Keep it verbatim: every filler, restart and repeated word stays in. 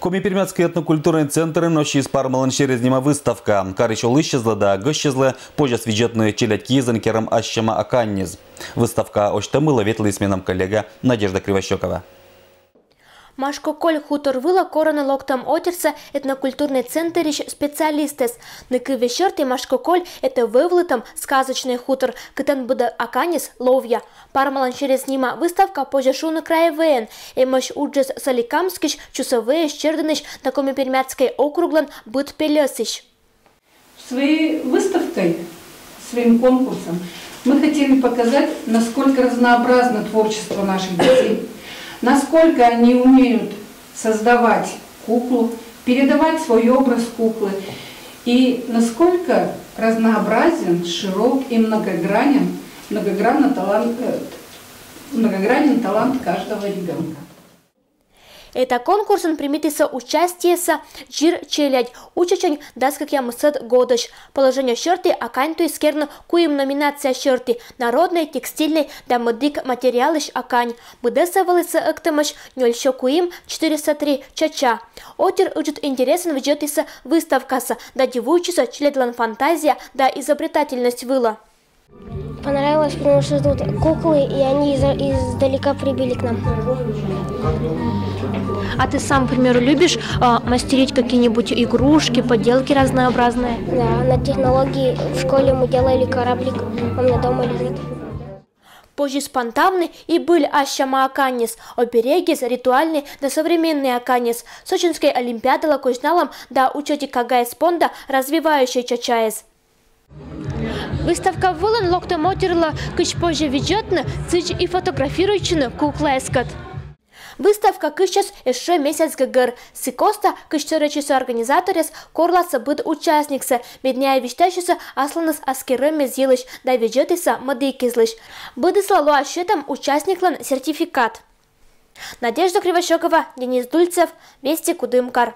Коми-Пермяцкый этнокультурный центрын ӧсис «Пармалӧн сьӧрез» нима выставка. Карысь олысьӧзлы да гӧсьтъяслы позяс видзӧдны челядь киӧзын керӧм азьсяма аканьыс. Выставка ӧстӧм вылӧ ветліс менам коллега Надежда Кривощёкова. Машкоколь хутор вылӧ корӧны локтӧм отирса этнокультурный центрысь специалистӧс. Ныкывйӧсь сьӧрті Машкоколь — это вӧвлытӧм, сказочный хутор, кытӧн быдӧн аканьыс ловъя. «Пармалӧн сьӧрез» нима выставка позьӧ шуны краевӧйӧн. Эмӧсь уджыс Соликамскысь, Чусовӧйысь, Чердынысь да Коми-Пермяцкӧй округлӧн быд пельӧсысь. Своей выставкой, своим конкурсом мы хотели показать, насколько разнообразно творчество наших детей, насколько они умеют создавать куклу, передавать свой образ куклы и насколько разнообразен, широк и многогранен, многогранно талант, э, многогранен талант каждого ребенка. Эта конкурсын примитісӧ участиеса дзир челядь, учачӧн дас кӧкъямысӧд годысь. Положение сьӧрті акань туйыс керны куим номинация сьӧрті: народный, текстильный да мӧдік материалысь акань. Быдӧсӧ вӧлісӧ ӧктӧмӧсь нёль сё куим, четыреста три, чача. Отир ыджыд интересӧн видзӧдісӧ выставкасӧ да дивуйтчисӧ челядьлӧн фантазия да изобретательность вылӧ. Понравилось, потому что тут куклы, и они из- издалека прибыли к нам. А ты сам, к примеру, любишь а, мастерить какие-нибудь игрушки, поделки разнообразные? Да, на технологии в школе мы делали кораблик, у меня дома лежит. Позис понтавны и быль азьсяма аканьыс: оберегыс, ритуальный да современный аканьыс. Сочинскӧй олимпиадалы козьналӧм да учӧтик кагаыс понда развивающӧй чачаыс. Выставка вылын локтӧм отирлы, кыдз позьӧ видзӧдны, сідз и фотографируйтчыны куклаыскӧд. Выставка кыссяс ещӧ месяц гӧгӧр. Сы коста, кыдз сорӧдчисӧ организаторъяс, корласӧ быд участниксӧ, мед найӧ висьтасисӧ асланыс аскерӧмыс йылысь да видзӧдісӧ мӧдікыслысь. Быдыслы лоас сетӧм участниклӧн сертификат. Надежда Кривощёкова, Денис Дульцев, «Вести», Кудымкар.